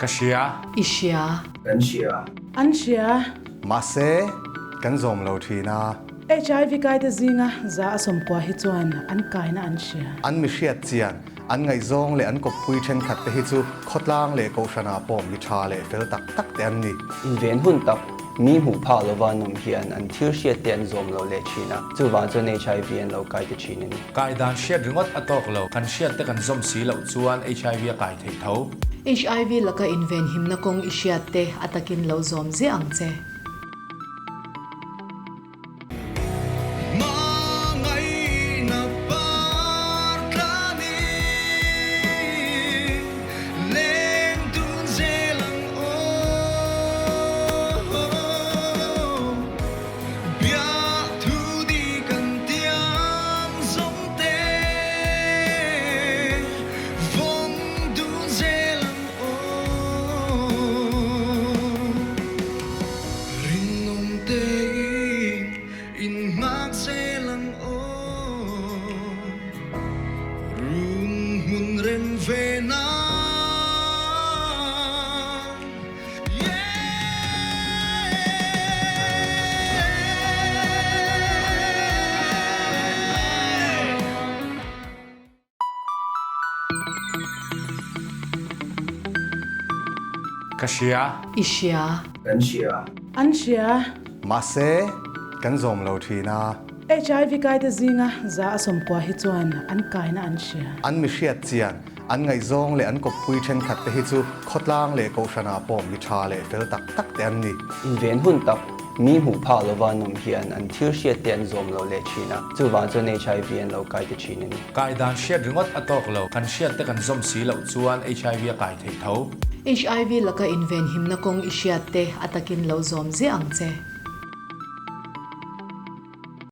Ka hria. I hria. Kan hria. An hria. Mahse, kan zawm lo thin a. HIV kaite zinga za a sawmkua hi chuan an kaina an hria. An mi hriat chian, an ngaihzawng leh an kawppui thenkhat te hi chu khawtlang leh kohhranah pawh mi tha leh fel tak tak te an ni. Inven hun tak, mi hmuh phak lova an awm hian an thil hriat te an zawm lo leh thin a, chuvang chuan HIV an lo kai ta thin a ni. Kai dan hriat ringawt a tawk lo, kan hriat te kan zawm si loh chuan HIV a kai theih tho. HIV laka inven himna kawng i hriat te a takin lo zawm ziah ang che. Ka hria. I hria. Kan hria. An hria. Mahse, kan zawm lo thin a. HIV kaite zinga za a sawmkua hi chuan an kaina an hria. An mi hriat chian, an ngaihzawng leh an kawppui thenkhat te hi chu khawtlang leh kohhranah pawh mi tha leh fel tak tak te an ni. Inven hun tak, mi hmuh phak lova an awm hian an thil hriat te an zawm lo leh thin a, chuvang chuan HIV an lo kai ta thin a ni. Kai dan hriat ringawt a tawk lo, kan hriat te kan zawm si loh chuan HIV a kai theih tho. HIV laka inven himna kawng i hriat te a takin lo zawm ziah ang che.